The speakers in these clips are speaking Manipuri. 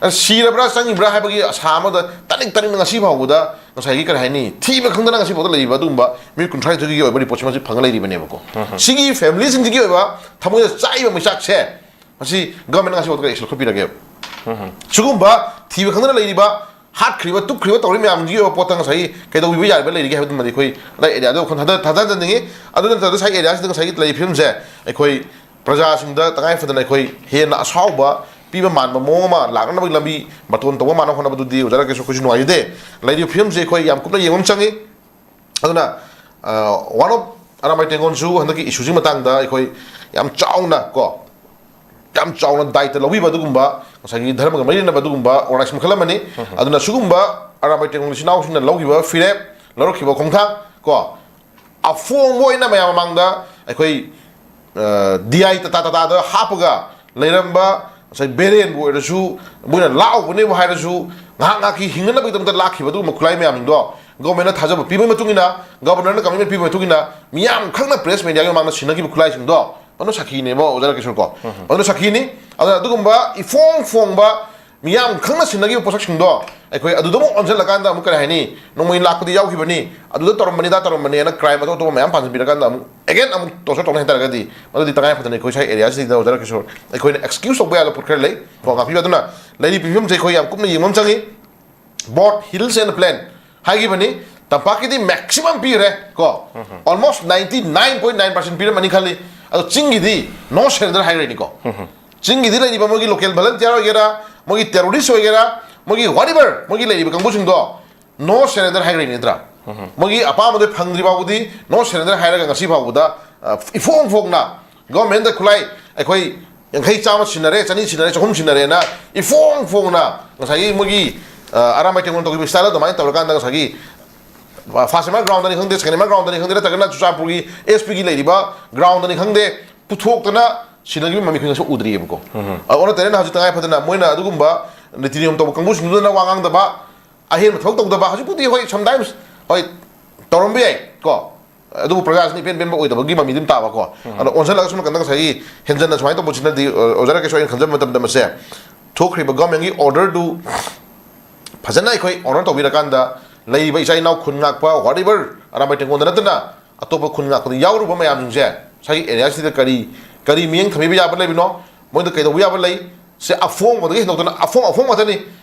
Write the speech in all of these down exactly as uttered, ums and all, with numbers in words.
ꯑ, ꯁꯤꯔꯕ꯭ꯔꯥ ꯆꯪꯉꯤꯕ꯭ꯔꯥ ꯍꯥꯏꯕꯒꯤ ꯑꯁꯥ ꯑꯃꯗ ꯇꯅꯤꯛ ꯇꯅꯤꯛꯅ ꯉꯁꯤ ꯐꯥꯎꯕꯗ ꯉꯁꯥꯏꯒꯤ ꯀꯔꯤ ꯍꯥꯏꯅꯤ, ꯊꯤꯕ ꯈꯪꯗꯅ ꯉꯁꯤ ꯐꯥꯎꯗ ꯂꯩꯔꯤꯕ ꯑꯗꯨꯒꯨꯝꯕ ꯃꯤꯑꯣꯏ ꯀꯨꯟꯊ꯭ꯔꯥ ꯅꯤꯊꯣꯏꯒꯤ ꯑꯣꯏꯕ ꯔꯤꯄꯣꯔꯠꯁꯤꯃꯁꯨ ꯐꯪꯉ ꯂꯩꯔꯤꯕꯅꯦꯕꯀꯣ꯫ ꯁꯤꯒꯤ ꯐꯦꯃꯤꯂꯤꯁꯤꯡꯁꯤꯒꯤ ꯑꯣꯏꯕ ꯊꯃꯣꯏꯗ ꯆꯥꯛꯏꯕ ꯃꯩꯆꯥꯛꯁꯦ ꯃꯁꯤ ꯒꯚꯔꯟꯃꯦꯟꯠꯅ ꯉꯁꯤ ꯐꯥꯎꯗ ꯑꯦꯛꯁꯟ ꯂꯧꯈꯠꯄꯤꯔꯒꯦꯕ꯫ ꯁꯤꯒꯨꯝꯕ ꯊꯤꯕ ꯈꯪꯗꯅ ꯂꯩꯔꯤꯕ, ꯍꯥꯠꯈ꯭ꯔꯤꯕ, ꯇꯨꯞꯈ꯭ꯔꯤꯕ ꯇꯧꯔꯤ ꯃꯌꯥꯝꯁꯤꯒꯤ ꯑꯣꯏꯕ ꯄꯣꯠꯇ ꯉꯁꯥꯏꯒꯤ ꯀꯩꯗꯧꯕꯤꯕ ꯌꯥꯔꯤꯕ ꯂꯩꯔꯤꯒꯦ ꯍꯥꯏꯕꯗꯨꯃꯗꯤ ꯑꯩꯈꯣꯏ ꯑꯗꯥꯏ ꯑꯦꯔꯤꯌꯥꯗ ꯋꯥꯈꯜ ꯊꯥꯗ-, ꯊꯥꯗꯖꯅꯤꯡꯉꯤ꯫ ꯑꯗꯨ ꯅꯠꯇ꯭ꯔꯒ ꯉꯁꯥꯏ ꯑꯦꯔꯤꯌꯥꯁꯤꯗ ꯉꯁꯥꯏꯒꯤ ꯂꯩꯔꯤꯕ ꯐꯤꯕꯝꯁꯦ ꯑꯩꯈꯣꯏ ꯄ꯭ꯔꯖꯥꯁꯤꯡꯗ ꯇꯉꯥꯏ ꯐꯗꯅ ꯑꯩꯈꯣꯏ ꯍꯦꯟꯅ ꯑꯁꯥꯎꯕ ꯄꯤꯕ ꯃꯥꯟꯕ ꯃꯑꯣꯡ ꯑꯃ ꯂꯥꯛꯅꯅꯕꯒꯤ ꯂꯝꯕꯤ ꯕꯇꯣꯟ ꯇꯧꯕ ꯃꯥꯟꯅ ꯍꯣꯠꯅꯕꯗꯨꯗꯤ ꯑꯣꯖꯥ ꯔꯥꯀꯦꯁ ꯑꯩꯈꯣꯏꯁꯨ ꯅꯨꯡꯉꯥꯏꯖꯗꯦ꯫ ꯂꯩꯔꯤꯕ ꯐꯤꯕꯝꯁꯦ ꯑꯩꯈꯣꯏ ꯌꯥꯝ ꯀꯨꯞꯅ ꯌꯦꯡꯕ ꯑꯃ ꯆꯪꯉꯤ꯫ ꯑꯗꯨꯅ, ꯑ, One of ꯑꯔꯥꯝꯕꯥꯏ ꯇꯦꯡꯒꯣꯜꯁꯨ ꯍꯟꯗꯛꯀꯤ ꯏꯁꯨꯁꯤꯒꯤ ꯃꯇꯥꯡꯗ ꯑꯩꯈꯣꯏ ꯌꯥꯝ ꯆꯥꯎꯅ ꯀꯣ, ꯌꯥꯝ ꯆꯥꯎꯅ ꯗꯥꯏꯇ ꯂꯧꯕꯤꯕ ꯑꯗꯨꯒꯨꯝꯕ, ꯉꯁꯥꯏꯒꯤ ꯙꯔꯃꯒ ꯃꯔꯤ ꯂꯩꯅꯕ ꯑꯗꯨꯒꯨꯝꯕ ꯑꯣꯔꯒꯅꯥꯏꯖꯦꯁꯟ ꯃꯈꯜ ꯑꯃꯅꯤ꯫ ꯑꯗꯨꯅ ꯁꯤꯒꯨꯝꯕ ꯑꯔꯥꯝꯕꯥꯏ ꯇꯦꯡꯒꯣꯜ ꯏꯆꯤꯟ ꯏꯅꯥꯎꯁꯤꯡꯅ ꯂꯧꯈꯤꯕ ꯐꯤꯔꯦꯞ, ꯂꯧꯔꯛꯈꯤꯕ ꯈꯣꯡꯊꯥꯡ ꯀꯣ, ꯑꯐꯣꯡꯕ ꯑꯣꯏꯅ ꯃꯌꯥꯝ ꯃꯃꯥꯡꯗ ꯑꯩꯈꯣꯏ, ꯑ, ꯗꯤ ꯑꯥꯏ ꯇꯥꯇꯥ ꯇꯥꯇꯥꯗ ꯍꯥꯞꯄꯒ ꯂꯩꯔꯝꯕ ꯉꯁꯥꯏ ꯕꯦꯔꯦꯟꯕꯨ ꯑꯣꯏꯔꯁꯨ, ꯃꯣꯏꯅ ꯂꯥꯛꯎꯕꯅꯦꯕꯨ ꯍꯥꯏꯔꯁꯨ, ꯉꯥꯏꯍꯥꯛ ꯉꯥꯏꯍꯥꯛꯀꯤ ꯍꯤꯡꯅꯅꯕꯒꯤꯗꯃꯛꯇ ꯂꯥꯛꯈꯤꯕ ꯑꯗꯨꯒꯨꯝꯕ ꯈꯨꯠꯂꯥꯏ ꯃꯌꯥꯝꯁꯤꯡꯗꯣ ꯒꯣꯔꯃꯦꯟꯅ ꯊꯥꯖꯕ ꯄꯤꯕꯒꯤ ꯃꯇꯨꯡ ꯏꯟꯅ, ꯒꯕꯔꯅꯔꯅ ꯀꯃꯤꯠꯃꯦꯟ ꯄꯤꯕꯒꯤ ꯃꯇꯨꯡ ꯏꯟꯅ, ꯃꯤꯌꯥꯝ ꯈꯪꯅ ꯄ꯭ꯔꯦꯁ ꯃꯦꯗꯤꯌꯥꯒꯤ ꯃꯃꯥꯡꯗ ꯁꯤꯟꯅꯈꯤꯕ ꯈꯨꯠꯂꯥꯏꯁꯤꯡꯗꯣ ꯃꯗꯨꯅ ꯁꯥꯈꯤꯅꯦꯕ, ꯑꯣꯖꯥ ꯔꯥꯀꯦꯁꯣꯔ ꯀꯣ꯫ ꯃꯗꯨꯅ ꯁꯥꯈꯤꯅꯤ꯫ ꯑꯗꯨꯅ ꯑꯗꯨꯒꯨꯝꯕ ꯏꯐꯣꯡ ꯐꯣꯡꯕ ꯃꯤꯌꯥꯝ ꯈꯪꯅ ꯁꯤꯟꯅꯈꯤꯕ ꯄꯣꯠꯁꯛꯁꯤꯡꯗꯣ ꯑꯩꯈꯣꯏ ꯑꯗꯨꯗ ꯑꯃꯨꯛ ꯑꯣꯟꯁꯤꯜꯂꯀꯥꯟꯗ ꯑꯃꯨꯛ ꯀꯔꯤ ꯍꯥꯏꯅꯤ, ꯅꯣꯡꯃꯩ ꯂꯥꯛꯄꯗꯤ ꯌꯥꯎꯈꯤꯕꯅꯤ, ꯑꯗꯨꯗ ꯇꯧꯔꯝꯕꯅꯤ, ꯑꯗꯥ ꯇꯧꯔꯝꯕꯅꯤ ꯍꯥꯏꯅ ꯀ꯭ꯔꯥꯏꯝ ꯑꯇꯣꯞ ꯑꯇꯣꯞꯄ ꯃꯌꯥꯝ ꯄꯥꯟꯁꯤꯟꯕꯤꯔꯀꯥꯟꯗ ꯑꯃꯨꯛ ꯑꯦꯒꯦꯟ ꯑꯃꯨꯛ ꯇꯣꯔꯆꯔ ꯇꯧꯅꯤ ꯍꯥꯏꯇꯥꯔꯒꯗꯤ, ꯃꯗꯨꯗꯤ ꯇꯉꯥꯏ ꯐꯗꯅ ꯑꯩꯈꯣꯏ ꯁ꯭ꯋꯥꯏ ꯑꯦꯔꯤꯌꯥꯁꯤꯗ ꯑꯣꯖꯥ ꯔꯥꯀꯦꯁꯣꯔ ꯑꯩꯈꯣꯏꯅ ꯑꯦꯛꯁꯀ꯭ꯌꯨꯁ ꯇꯧꯕ ꯌꯥꯕ ꯄꯣꯠ ꯈꯔ ꯂꯩ ꯀꯣ, ꯉꯥꯛꯄꯤꯌꯨ꯫ ꯑꯗꯨꯅ ꯂꯩꯔꯤꯕ ꯐꯤꯕꯝꯁꯦ ꯑꯩꯈꯣꯏ ꯌꯥꯝ ꯀꯨꯞꯅ ꯌꯦꯡꯕ ꯑꯃ ꯆꯪꯉꯤ꯫ Both hills and plain ꯍꯥꯏꯈꯤꯕꯅꯤ꯫ ꯇꯝꯄꯥꯛꯀꯤꯗꯤ ꯃꯦꯛꯁꯤꯃꯝ ꯄꯤꯈ꯭ꯔꯦ ꯀꯣ, almost ninety nine point nine percent ꯄꯤꯔꯝꯃꯅꯤ ꯈꯜꯂꯤ꯫ ꯑꯗꯣ ꯆꯤꯡꯒꯤꯗꯤ ꯅꯣ ꯁꯔꯦꯟꯗꯔ ꯍꯥꯏꯈ꯭ꯔꯦꯅꯤꯀꯣ꯫ ꯆꯤꯡꯒꯤꯗꯤ ꯂꯩꯔꯤꯕ ꯃꯣꯏꯒꯤ ꯂꯣꯀꯦꯜ ꯚꯣꯂꯟꯇꯤꯌꯔ ꯑꯣꯏꯒꯦꯔꯥ, ꯃꯣꯏꯒꯤ ꯇꯦꯔꯣꯔꯤꯁ ꯑꯣꯏꯒꯦꯔꯥ, ꯃꯣꯏꯒꯤ ꯋꯥꯠ ꯑꯦꯚꯔ ꯃꯣꯏꯒꯤ ꯂꯩꯔꯤꯕ ꯀꯥꯡꯕꯨꯁꯤꯡꯗꯣ ꯅꯣ ꯁꯔꯦꯟꯗꯔ ꯍꯥꯏꯈ꯭ꯔꯦꯅꯤ ꯅꯠꯇ꯭ꯔꯥ? ꯃꯣꯏꯒꯤ ꯑꯄꯥꯝꯕꯗꯣ ꯐꯪꯗ꯭ꯔꯤ ꯐꯥꯎꯕꯗꯤ ꯅꯣ ꯁꯔꯦꯟꯗꯔ ꯍꯥꯏꯔꯒ ꯉꯁꯤ ꯐꯥꯎꯕꯗ, ꯑ, ꯏꯐꯣꯡ ꯐꯣꯡꯅ ꯒꯣꯔꯃꯦꯟꯗ ꯈꯨꯠꯂꯥꯏ ꯑꯩꯈꯣꯏ ꯌꯥꯡꯈꯩ, ꯆꯥꯝꯃ ꯁꯤꯟꯅꯔꯦ, ꯆꯅꯤ ꯁꯤꯟꯅꯔꯦ, ꯆꯍꯨꯝ ꯁꯤꯟꯅꯔꯦꯅ ꯏꯐꯣꯡ ꯐꯣꯡꯅ ꯉꯁꯥꯏꯒꯤ ꯃꯣꯏꯒꯤ, ꯑ, ꯑꯔꯥꯝꯕꯥꯏ ꯇꯦꯡꯒꯣꯜ ꯇꯧꯈꯤꯕ ꯁ꯭ꯇꯥꯏꯜ ꯑꯗꯨꯃꯥꯏꯅ ꯇꯧꯔꯀꯥꯟꯗ ꯉꯁꯥꯏꯒꯤ ꯐꯥꯁ ꯑꯦꯝ ꯑꯥꯔ ꯒ꯭ꯔꯥꯎꯟꯗꯅꯤ ꯈꯪꯗꯦ, ꯁꯦꯀꯦꯟ ꯑꯦꯝ ꯑꯥꯔ ꯒ꯭ꯔꯥꯎꯟꯗꯅꯤ ꯈꯪꯗꯦ, ꯅꯠꯇ꯭ꯔꯒꯅ ꯆꯨꯔꯆꯥꯟꯄꯨꯔꯒꯤ ꯑꯦꯁ ꯄꯤꯒꯤ ꯂꯩꯔꯤꯕ ꯒ꯭ꯔꯥꯎꯟꯗꯅꯤ ꯈꯪꯗꯦ, ꯄꯨꯊꯣꯛꯇꯅ ꯁꯤꯟꯅꯈꯤꯕ ꯃꯃꯤ ꯑꯩꯈꯣꯏ ꯉꯁꯤ ꯎꯗ꯭ꯔꯤꯑꯕꯀꯣ꯫ ꯑ, ꯑꯣꯟꯅ ꯇꯩꯅꯅ ꯍꯧꯖꯤꯛ ꯇꯉꯥꯏ ꯐꯗꯅ ꯃꯣꯏꯅ ꯑꯗꯨꯒꯨꯝꯕ ꯅꯤꯇꯤ ꯅꯤꯌꯣꯝ ꯇꯧꯕ ꯀꯥꯡꯕꯨꯁꯤꯡꯗꯨꯗꯅ ꯋꯥ ꯉꯥꯡꯗꯕ, ꯑꯍꯦꯟꯕ ꯊꯕꯛ ꯇꯧꯗꯕ, ꯍꯧꯖꯤꯛꯄꯨꯗꯤ ꯍꯣꯏ ꯁꯝꯇꯥꯏꯝꯁ ꯍꯣꯏ ꯇꯧꯔꯝꯕ ꯌꯥꯏ ꯀꯣ, ꯑꯗꯨꯕꯨ ꯄ꯭ꯔꯖꯥꯁꯤꯅ ꯏꯄꯦꯟ ꯄꯦꯟꯕ ꯑꯣꯏꯗꯕꯒꯤ ꯃꯃꯤꯗꯤ ꯑꯗꯨꯝ ꯇꯥꯕꯀꯣ꯫ ꯑꯗꯣ ꯑꯣꯟꯁꯤꯜꯂꯒ ꯁꯣꯝ ꯅꯥꯀꯟꯗ ꯉꯁꯥꯏꯒꯤ ꯍꯦꯟꯖꯟꯅ ꯁꯨꯃꯥꯏꯅ ꯇꯧꯕꯁꯤꯅꯗꯤ, ꯑ, ꯑꯣꯖꯥ ꯔꯥꯀꯦꯁ, ꯑꯩꯅ ꯈꯟꯖꯕ ꯃꯇꯝꯗ ꯃꯁꯦ ꯊꯣꯛꯈ꯭ꯔꯤꯕ ꯒꯣꯔꯃꯦꯟꯒꯤ ꯑꯣꯔꯗꯔꯗꯨ ꯐꯖꯅ ꯑꯩꯈꯣꯏ ꯑꯣꯅꯔ ꯇꯧꯕꯤꯔꯀꯥꯟꯗ, ꯂꯩꯔꯤꯕ ꯏꯆꯥ ꯏꯅꯥꯎ ꯈꯨꯟ ꯉꯥꯛꯄ, ꯋꯥꯠ ꯑꯦꯚꯔ, ꯑꯔꯥꯝꯕꯥꯏ ꯇꯦꯡꯒꯣꯟꯗ ꯅꯠꯇꯅ ꯑꯇꯣꯞꯄ ꯈꯨꯟ ꯉꯥꯛꯄꯗ ꯌꯥꯎꯔꯨꯕ ꯃꯌꯥꯝꯁꯤꯡꯁꯦ, ꯉꯁꯥꯏꯒꯤ ꯑꯦꯔꯤꯌꯥꯁꯤꯗ ꯀꯔꯤ ꯀꯔꯤ ꯃꯤꯠꯌꯦꯡ ꯊꯝꯕꯤꯕ ꯌꯥꯕ ꯂꯩꯕꯅꯣ, ꯃꯣꯏꯗ ꯀꯩꯗꯧꯕ ꯌꯥꯕ ꯂꯩ, ꯁꯦ ꯑꯐꯣꯡꯕꯗꯒꯤ ꯍꯦꯟꯗꯣꯛꯇꯅ ꯑꯐꯣꯡ ꯑꯐꯣꯡ ꯉꯥꯛꯇꯅꯤ꯫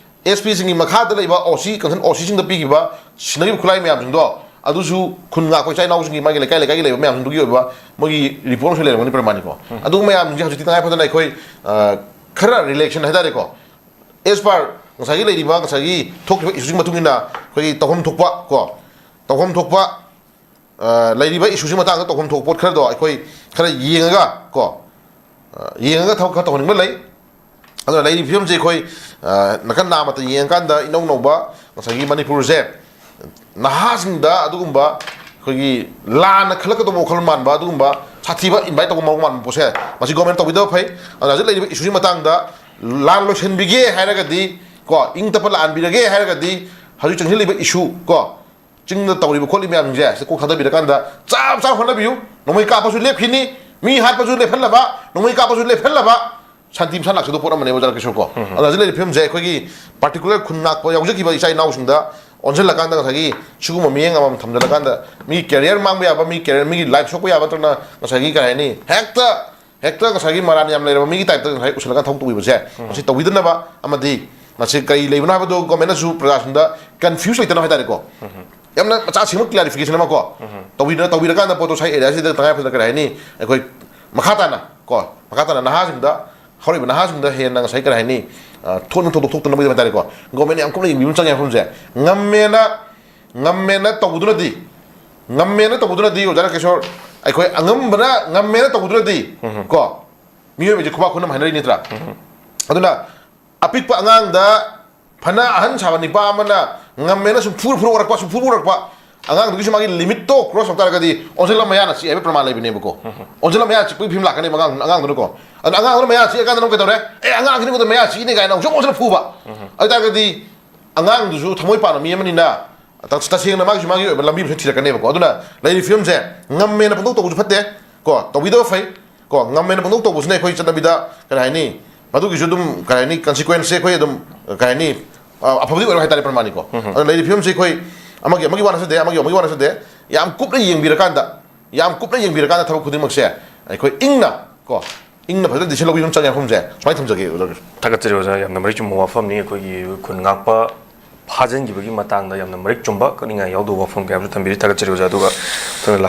ꯑꯦꯁ ꯄꯤꯁꯤꯡꯒꯤ ꯃꯈꯥꯗ ꯂꯩꯕ ꯑꯣ ꯁꯤ, ꯀꯟꯁꯔꯟ ꯑꯣ ꯁꯤꯁꯤꯡꯗ ꯄꯤꯈꯤꯕ ꯁꯤꯟꯅꯔꯤꯕ ꯈꯨꯠꯂꯥꯏ ꯃꯌꯥꯝꯁꯤꯡꯗꯣ, ꯑꯗꯨꯁꯨ ꯈꯨꯟ ꯉꯥꯛꯄ ꯏꯆꯥ ꯏꯅꯥꯎꯁꯤꯡꯒꯤ, ꯃꯥꯒꯤ ꯂꯩꯀꯥꯏ ꯂꯩꯀꯥꯏꯒꯤ ꯂꯩꯕ ꯃꯌꯥꯝꯁꯤꯡꯗꯨꯒꯤ ꯑꯣꯏꯕ ꯃꯣꯏꯒꯤ ꯔꯤꯄꯣꯔꯠ ꯑꯃꯁꯨ ꯂꯩꯔꯝꯒꯅꯤ, ꯄ꯭ꯔꯃꯥꯅꯤꯀꯣ꯫ ꯑꯗꯨꯒꯨꯝꯕ ꯃꯌꯥꯝꯁꯤꯡꯁꯦ ꯍꯧꯖꯤꯛꯇꯤ ꯇꯉꯥꯏ ꯐꯗꯅ ꯑꯩꯈꯣꯏ, ꯑ, ꯈꯔ ꯔꯤꯂꯦꯛꯁꯟ ꯍꯥꯏꯇꯥꯔꯦꯀꯣ, ꯑꯦꯁ ꯄꯥꯔ ꯉꯁꯥꯏꯒꯤ ꯂꯩꯔꯤꯕ, ꯉꯁꯥꯏꯒꯤ ꯊꯣꯛꯈꯤꯕ ꯏꯁꯨꯁꯤꯒꯤ ꯃꯇꯨꯡ ꯏꯟꯅ ꯑꯩꯈꯣꯏꯒꯤ ꯇꯧꯐꯝ ꯊꯣꯛꯄ ꯀꯣ, ꯇꯧꯐꯝ ꯊꯣꯛꯄ, ꯑ, ꯂꯩꯔꯤꯕ ꯏꯁꯨꯁꯤ ꯃꯇꯥꯡꯗ ꯇꯧꯐꯝ ꯊꯣꯛꯄ ꯄꯣꯠ ꯈꯔꯗꯣ ꯑꯩꯈꯣꯏ ꯈꯔ ꯌꯦꯡꯉꯒ ꯀꯣ, ꯑ, ꯌꯦꯡꯉꯒ ꯊꯕꯛ ꯈꯔ ꯇꯧꯍꯟꯅꯤꯡꯕ ꯂꯩ꯫ ꯑꯗꯨꯅ ꯂꯩꯔꯤꯕ ꯐꯤꯕꯝꯁꯦ ꯑꯩꯈꯣꯏ, ꯑ, ꯅꯥꯀꯟ ꯅꯥ ꯑꯃꯠꯇ ꯌꯦꯡꯉꯀꯥꯟꯗ ꯏꯅꯧ ꯅꯧꯕ ꯉꯁꯥꯏꯒꯤ ꯃꯅꯤꯄꯨꯔꯁꯦ ꯅꯍꯥꯁꯤꯡꯗ ꯑꯗꯨꯒꯨꯝꯕ ꯑꯩꯈꯣꯏꯒꯤ ꯂꯥꯟꯅ ꯈꯜꯂꯛꯀꯗꯧꯕ ꯋꯥꯈꯜ ꯃꯥꯟꯕ, ꯑꯗꯨꯒꯨꯝꯕ ꯁꯥꯊꯤꯕ ꯏꯟꯚꯥꯏꯠ ꯇꯧꯕ ꯃꯑꯣꯡ ꯃꯥꯟꯕ ꯄꯣꯠꯁꯦ, ꯃꯁꯤ ꯒꯣꯔꯃꯦꯟ ꯇꯧꯕꯤꯗꯕ ꯐꯩ꯫ ꯑꯗꯨꯅ ꯍꯧꯖꯤꯛ ꯂꯩꯔꯤꯕ ꯏꯁꯨꯁꯤ ꯃꯇꯥꯡꯗ ꯂꯥꯟ ꯂꯣꯏꯁꯤꯟꯕꯤꯒꯦ ꯍꯥꯏꯔꯒꯗꯤ ꯀꯣ, ꯏꯪ ꯇꯞꯄ ꯂꯥꯛꯍꯟꯕꯤꯔꯒꯦ ꯍꯥꯏꯔꯒꯗꯤ, ꯍꯧꯖꯤꯛ ꯆꯪꯁꯤꯜꯂꯤꯕ ꯏꯁꯨ ꯀꯣ, ꯆꯤꯡꯗ ꯇꯧꯔꯤꯕ ꯈꯣꯠꯂꯤꯕ ꯃꯌꯥꯝꯁꯤꯡꯁꯦ ꯁꯤꯗ ꯀꯣꯛ ꯊꯥꯗꯕꯤꯔꯀꯥꯟꯗ ꯆꯞ ꯆꯥꯅ ꯍꯣꯠꯅꯕꯤꯌꯨ꯫ ꯅꯣꯡꯃꯩ ꯀꯥꯞꯄꯁꯨ ꯂꯦꯞꯈꯤꯅꯤ, ꯃꯤ ꯍꯥꯠꯄꯁꯨ ꯂꯦꯞꯍꯜꯂꯕ, ꯅꯣꯡꯃꯩ ꯀꯥꯞꯄꯁꯨ ꯂꯦꯞꯍꯜꯂꯕ, ꯁꯥꯟꯇꯤ ꯃꯁꯥ ꯂꯥꯛꯆꯗꯧꯕ ꯄꯣꯠ ꯑꯃꯅꯦꯕ, ꯑꯣꯖꯥ ꯀꯤꯁꯣꯔ ꯀꯣ꯫ ꯑꯗꯣ ꯍꯧꯖꯤꯛ ꯂꯩꯔꯤꯕ ꯐꯤꯕꯝꯁꯦ ꯑꯩꯈꯣꯏꯒꯤ ꯄꯥꯔꯇꯤꯀꯨꯂꯔ ꯈꯨꯟ ꯉꯥꯛꯄ ꯌꯥꯎꯖꯈꯤꯕ ꯏꯆꯥ ꯏꯅꯥꯎꯁꯤꯡꯗ ꯑꯣꯟꯁꯤꯜꯂꯀꯥꯟꯗ ꯉꯁꯥꯏꯒꯤ ꯁꯤꯒꯨꯝꯕ ꯃꯤꯠꯌꯦꯡ ꯑꯃꯃꯝ ꯊꯝꯖꯤꯜꯂꯀꯥꯟꯗ ꯃꯤ ꯀꯦꯔꯤꯌꯔ ꯃꯥꯡꯕ ꯌꯥꯕ, ꯃꯤ ꯀꯦꯔꯤꯌꯔ, ꯃꯤꯒꯤ ꯂꯥꯏꯐ ꯁꯣꯛꯄ ꯌꯥꯕ ꯅꯠꯇ꯭ꯔꯒꯅ ꯉꯁꯥꯏꯒꯤ ꯀꯩ ꯍꯥꯏꯅꯤ, ꯍꯦꯛꯇ ꯍꯦꯛꯇ ꯉꯁꯥꯏꯒꯤ ꯃꯔꯥꯟ ꯌꯥꯝ ꯂꯩꯔꯕ ꯃꯤꯒꯤ ꯇꯥꯏꯞꯇ ꯉꯁꯥꯏ ꯎꯁꯤꯜꯂꯒ ꯊꯕꯛ ꯇꯧꯕꯤꯕꯁꯦ, ꯃꯁꯤ ꯇꯧꯕꯤꯗꯅꯕ ꯑꯃꯗꯤ ꯃꯁꯤ ꯀꯔꯤ ꯂꯩꯕꯅꯣ ꯍꯥꯏꯕꯗꯨ ꯒꯣꯔꯃꯦꯟꯅꯁꯨ ꯄ꯭ꯔꯖꯥꯁꯤꯡꯗ ꯀꯟꯐ꯭ꯌꯨꯁ ꯂꯩꯇꯅꯕ ꯍꯥꯏꯇꯥꯔꯦꯀꯣ, ꯌꯥꯝꯅ ꯃꯆꯥ ꯁꯤꯃ ꯀ꯭ꯂꯥꯔꯤꯐꯤꯀꯦꯁꯟ ꯑꯃ ꯀꯣ, ꯇꯧꯕꯤꯗꯅ, ꯇꯧꯕꯤꯔꯀꯥꯟꯗ ꯄꯣꯠꯇꯣ ꯁꯥꯏ ꯑꯦꯔꯤꯌꯥꯁꯤꯗ ꯇꯉꯥꯏ ꯐꯗꯅ ꯀꯔꯤ ꯍꯥꯏꯅꯤ, ꯑꯩꯈꯣꯏ ꯃꯈꯥ ꯇꯥꯅ ꯀꯣ, ꯃꯈꯥ ꯇꯥꯅ ꯅꯍꯥꯁꯤꯡꯗ, ꯍꯧꯔꯛꯏꯕ ꯅꯍꯥꯁꯤꯡꯗ ꯍꯦꯟꯅ ꯉꯁꯥꯏ ꯀꯔꯤ ꯍꯥꯏꯅꯤ, ꯑ, ꯊꯣꯛꯅ ꯊꯧꯗꯣꯛ ꯊꯣꯛꯇꯅꯕꯒꯤꯗꯃꯛ ꯍꯥꯏꯇꯥꯔꯦꯀꯣ, ꯒꯣꯔꯃꯦꯟꯅ ꯌꯥꯝ ꯀꯨꯞꯅ ꯌꯦꯡꯕꯤꯕ ꯑꯃ ꯆꯪꯉꯦ ꯃꯐꯝꯁꯦ꯫ ꯉꯝꯃꯦꯅ, ꯉꯝꯃꯦꯅ ꯇꯧꯕꯗꯨꯅꯗꯤ, ꯉꯝꯃꯦꯅ ꯇꯧꯕꯗꯨꯅꯗꯤ, ꯑꯣꯖꯥ ꯀꯤꯁꯣꯔ, ꯑꯩꯈꯣꯏ ꯑꯉꯝꯕꯅ ꯉꯝꯃꯦꯅ ꯇꯧꯕꯗꯨꯅꯗꯤ ꯀꯣ, ꯃꯤꯑꯣꯏꯕꯁꯦ ꯈꯨꯕꯥꯛ ꯈꯨꯅꯝ ꯍꯥꯏꯅꯔꯤ ꯅꯠꯇ꯭ꯔꯥ? ꯑꯗꯨꯅ ꯑꯄꯤꯛꯄ ꯑꯉꯥꯡꯗ ꯐꯅ ꯑꯍꯟ ꯁꯥꯕ ꯅꯤꯄꯥ ꯑꯃꯅ ꯉꯝꯃꯦꯅ ꯁꯨꯝ ꯐꯨꯔ ꯐꯨꯔ ꯑꯣꯔꯛꯄ, ꯁꯨꯝ ꯐꯨꯔ ꯐꯨꯔ ꯑꯣꯔꯛꯄ, ꯑꯉꯥꯡꯗꯨꯒꯤꯁꯨ ꯃꯥꯒꯤ ꯂꯤꯃꯤꯠꯇꯣ ꯀ꯭ꯔꯣꯁ ꯇꯧ ꯇꯥꯔꯒꯗꯤ ꯑꯣꯟꯁꯤꯜꯂ ꯃꯌꯥꯅ ꯆꯤꯛꯑꯦ ꯍꯥꯏꯕ ꯄ꯭ꯔꯃꯥꯟ ꯂꯩꯕꯅꯦꯕꯀꯣ꯫ ꯑꯣꯟꯁꯤꯜꯂ ꯃꯌꯥ ꯆꯤꯛꯄꯒꯤ ꯐꯤꯕꯝ ꯂꯥꯛꯀꯅꯦꯕ ꯑꯉꯥꯡ, ꯑꯉꯥꯡꯗꯨꯅꯀꯣ꯫ ꯑꯗꯣ ꯑꯉꯥꯡꯗꯨꯅ ꯃꯌꯥ ꯆꯤꯛꯑꯀꯥꯟꯗ ꯅꯪ ꯀꯩꯗꯧꯔꯦ? "ꯑꯦ, ꯑꯉꯥꯡꯁꯤꯅ ꯑꯩꯉꯣꯟꯗ ꯃꯌꯥ ꯆꯤꯛꯏꯅꯦ" ꯀꯥꯏꯅ ꯑꯃꯨꯛꯁꯨ ꯑꯃꯨꯛ ꯑꯣꯟꯁꯤꯜꯂ ꯐꯨꯕ꯫ ꯑꯗꯨ ꯇꯥꯔꯒꯗꯤ ꯑꯉꯥꯡꯗꯨꯁꯨ ꯊꯃꯣꯏ ꯄꯥꯟꯕ ꯃꯤ ꯑꯃꯅꯤꯅ, ꯇ-, ꯇꯁꯦꯡꯅ ꯃꯥꯒꯤꯁꯨ ꯃꯥꯒꯤ ꯑꯣꯏꯕ ꯂꯝꯕꯤ ꯑꯃꯁꯨ ꯊꯤꯔꯛꯀꯅꯦꯕꯀꯣ꯫ ꯑꯗꯨꯅ ꯂꯩꯔꯤꯕ ꯐꯤꯕꯝꯁꯦ ꯉꯝꯃꯦꯅ ꯄꯪꯇꯧ ꯇꯧꯕꯁꯨ ꯐꯠꯇꯦ ꯀꯣ, ꯇꯧꯕꯤꯗꯕ ꯐꯩ ꯀꯣ꯫ ꯉꯝꯃꯦꯅ ꯄꯪꯇꯧ ꯇꯧꯕꯁꯤꯅ ꯑꯩꯈꯣꯏ ꯆꯠꯅꯕꯤꯗ ꯀꯔꯤ ꯍꯥꯏꯅꯤ, ꯃꯗꯨꯒꯤꯁꯨ ꯑꯗꯨꯝ ꯀꯩ ꯍꯥꯏꯅꯤ, ꯀꯟꯁꯤꯀ꯭ꯋꯦꯟꯁꯁꯦ ꯑꯩꯈꯣꯏ ꯑꯗꯨꯝ ꯀꯩ ꯍꯥꯏꯅꯤ, ꯑ, ꯑꯐꯕꯗꯤ ꯑꯣꯏꯔꯣꯏ ꯍꯥꯏꯇꯥꯔꯦ ꯄ꯭ꯔꯃꯥꯅꯤꯀꯣ꯫ ꯑꯗꯨꯅ ꯂꯩꯔꯤꯕ ꯐꯤꯕꯝꯁꯤ ꯑꯩꯈꯣꯏ ꯑꯃꯒꯤ ꯑꯃꯒꯤ ꯋꯥ ꯅꯠꯆꯗꯦ, ꯑꯃꯒꯤ ꯑꯃꯒꯤ ꯋꯥ ꯅꯠꯆꯗꯦ, ꯌꯥꯝ ꯀꯨꯞꯅ ꯌꯦꯡꯕꯤꯔꯀꯥꯟꯗ, ꯌꯥꯝ ꯀꯨꯞꯅ ꯌꯦꯡꯕꯤꯔꯀꯥꯟꯗ ꯊꯕꯛ ꯈꯨꯗꯤꯡꯃꯛꯁꯦ ꯑꯩꯈꯣꯏ ꯏꯪꯅ ꯀꯣ, ꯏꯪꯅ ꯐꯖꯅ decision ꯂꯧꯕꯤꯕ ꯑꯃ ꯆꯪꯉꯦ ꯃꯐꯝꯁꯦ꯫ ꯁꯨꯃꯥꯏꯅ ꯊꯝꯖꯒꯦ ꯑꯣꯖꯥꯒꯤ꯫ ꯊꯥꯒꯠꯆꯔꯤ ꯑꯣꯖꯥ, ꯌꯥꯝꯅ ꯃꯔꯤꯛ ꯆꯨꯝꯕ ꯋꯥꯐꯝꯅꯤ꯫ ꯑꯩꯈꯣꯏꯒꯤ ꯈꯨꯟ ꯉꯥꯛꯄ ꯐꯥꯖꯤꯟꯈꯤꯕꯒꯤ ꯃꯇꯥꯡꯗ ꯌꯥꯝꯅ ꯃꯔꯤꯛ ꯆꯨꯝꯕ, ꯀꯛꯅꯤꯡꯉꯥꯏ ꯌꯥꯎꯗꯕ ꯋꯥꯐꯝ ꯀꯌꯥ ꯑꯃꯁꯨ ꯊꯝꯕꯤꯔꯤ꯫ ꯊꯥꯒꯠꯆꯔꯤ ꯑꯣꯖꯥ꯫ ꯑꯗꯨꯒ